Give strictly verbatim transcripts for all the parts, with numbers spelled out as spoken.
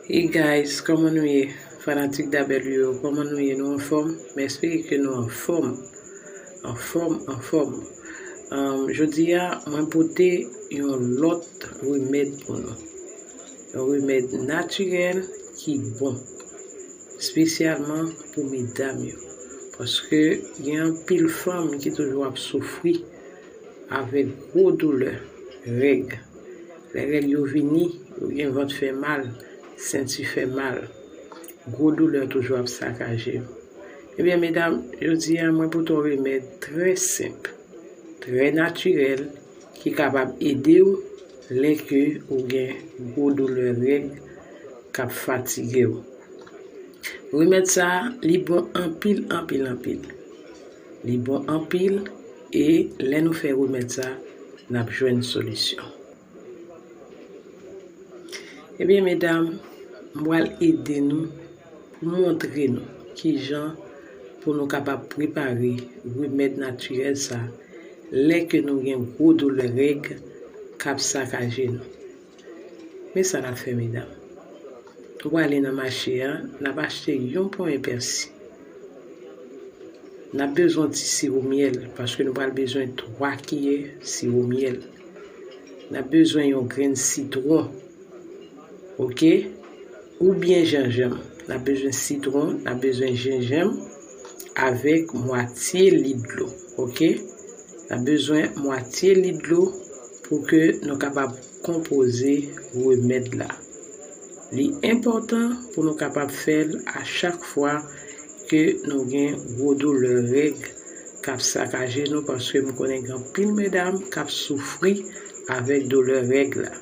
Hey guys, kòman nou ye? Fanatik W yo, kòman nou ye? Nou anfòm? M espere ke nou anfòm. Anfòm, anfòm. Um, jodi a, mwen pote yon lòt remèd pou nou. Yon remèd natirèl ki bon, espesyalman pou medam yo. Paske gen anpil fanm ki toujou ap soufri avèk gwo doulè règ. Lè règ yo vini, yo gen vant fè mal, senti fè mal. Gwo doulè toujou ap sakaje yo. Ebyen, medam, jodi a, mwen pote yon remèd trè senp, trè natirèl, ki kapab ede w lè ke ou gen gwo doulè règ k ap fatige w. Remèd sa a, li bon anpil, anpil, anpil. Li bon anpil, e lè nou fè remèd sa, n ap jwenn solisyon. Ebyen, medam, m pral ede nou pou montre nou kijan pou nou kapab prepare remèd natirèl sa lè ke nou gen gwo doulè règ k ap sakaje nou. Men sa n ap fè, medam. Nou prale nan mache a, n ap achte yon ponyen pèsi. N ap bezwen yon ti siwo myèl, paske nou pral bezwen twa kiyè siwo myèl. N ap bezwen yon grenn sitwon, oke? Oubyen jenjanm. N ap bezwen sitwon, n ap bezwen jenjanm avèk mwatye lit dlo, oke? N ap bezwen mwatye lit dlo pou ke nou kapab konpoze remèd la. Li enpòtan pou nou kapab fè l a chak fwa ke nou gen gwo doulè règ k ap sakaje nou, paske m konnen gen anpil medam k ap soufri avèk doulè règ la.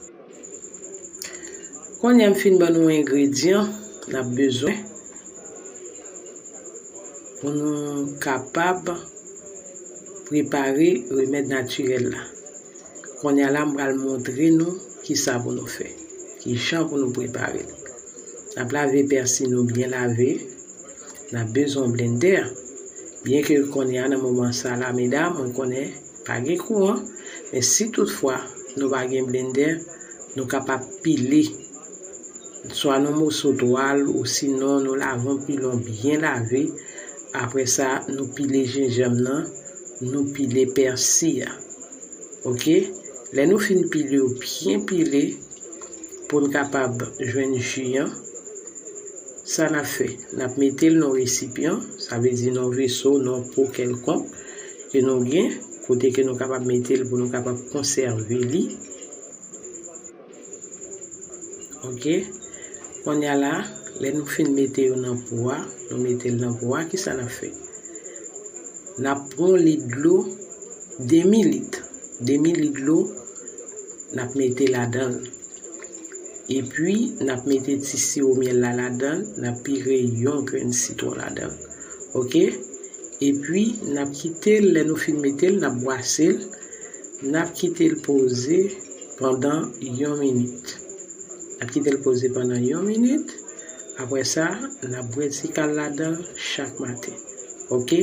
Kounye a m fin ban nou engredyan n ap bezwen pou nou kapab prepare remèd natirèl la. Kounye a la, m pral montre nou kisa pou nou fè, kijan pou nou prepare l. N ap lave pèsi nou byen lave. N ap bezwen yon blendè. Byenke kounye a, nan moman sa la, medam, mwen konnen pa gen kouran, men si toutfwa nou pa gen blendè, nou kapab pile. Swa nan moso twal, ou sinon nou lave yon pilon byen lave. Apre sa, nou pile jenjanm nan, nou pile pèsi a. Oke? Lè nou fin pile yo byen pile, pou n kapab jwenn ji an, sa n ap fè? N ap mete l nan resipyan, sa vle di nan yon veso, nan yon po kèlkonk ke nou gen, kote ke nou kapab mete l pou nou kapab konsève li. Oke? Kounye a la, lè nou fin mete yo nan po a, nou mete l nan po a, kisa n ap fè? N ap pran lit dlo, demi lit. Demi lit dlo, n ap mete ladan l. Epi, n ap mete ti siwo myèl la ladan l, n ap pire yon grenn sitwon ladan l. Oke? Epi, n ap kite l, lè nou fin mete l, n ap bwase l, n ap kite l poze pandan yon minit. N ap kite l poze pandan yon minit. Apre sa, n ap bwè ti kal ladan l chak maten. Oke?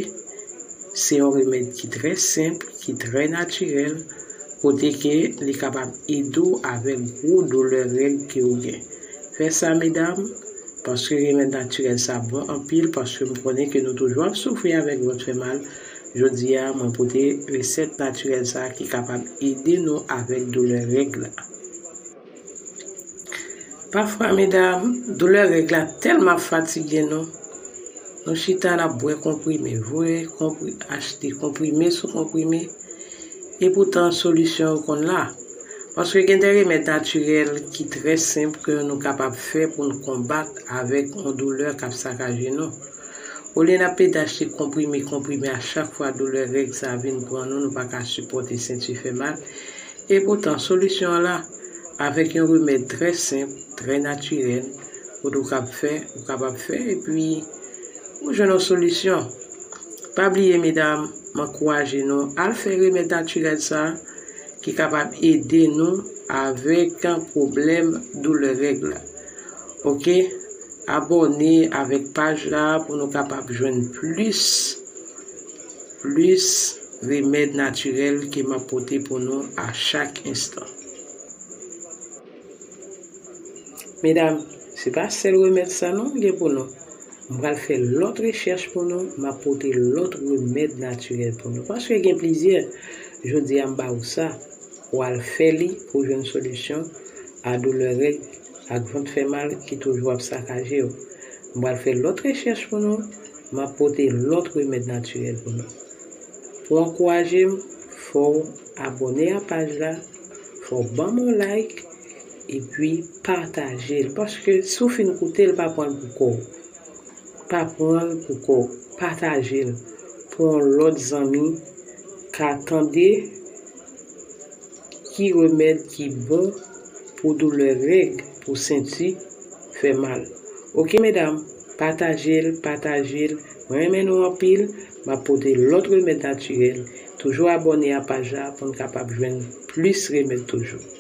Se yon remèd ki trè senp, ki trè natirèl, kote ke li kapab ede w avèk gwo doulè règ ke w gen. Fè sa, medam, paske remèd natirèl sa bon anpil, paske m konnen ke nou toujou ap soufri avèk vant fè mal. Jodi a, mwen pote resèt natirèl sa ki kapab ede nou avèk doulè règ la. Pafwa, medam, doulè règ la tèlman ap fatige nou, nou chita n ap bwè konprime, voye konpri-, achte konprime sou konprime, epoutan solisyon yo konn la. Paske gen de remèd natirèl ki trè senp ke nou kapab fè pou n konbat avèk yon doulè k ap sakaje nou. Olye n ap plede achte konprime, konprime a chak fwa doulè règ sa vin pran nou, nou pa ka sipòte senti fè mal. Epoutan, solisyon an la, avèk yon remèd trè senp, trè natirèl, kote w kab fè, ou kapab fè, epi ou jwenn yon solisyon. Pa bliye, medam, m ankouraje nou, al fè remèd natirèl sa, ki kapab ede nou avèk pwoblèm doulè règ la. Oke? Abòne avèk paj la pou nou kapab jwenn plis, plis remèd natirèl ke m ap pote pou nou a chak enstan. Medam, Se pa sèl remèd sa non m gen pou nou. M pral fè lòt rechèch pou nou, m ap pote lòt remèd natirèl pou nou. Paske gen plizyè, jodi a m ba ou sa, w al fè li pou jwenn solisyon a doulè règ ak vant fè mal ki toujou ap sakaje w. M pral fè lòt rechèch pou nou, m ap pote lòt remèd natirèl pou nou. Pou ankouraje m, fò w abòne a paj la, fò w ban m yon like, epi pataje l. Paske si w fin koute l, pa pran l pou kò w. Pa pran l pou kò w. Pataje l pou yon lòt zanmi ka tande ki remèd ki bon pou doulè règ, pou senti fè mal. Oke medam, pataje l, pataje l. Mwen renmen nou anpil. M ap pote lòt remèd natirèl. Toujou abòne a paj la pou n kapab jwenn plis remèd toujou.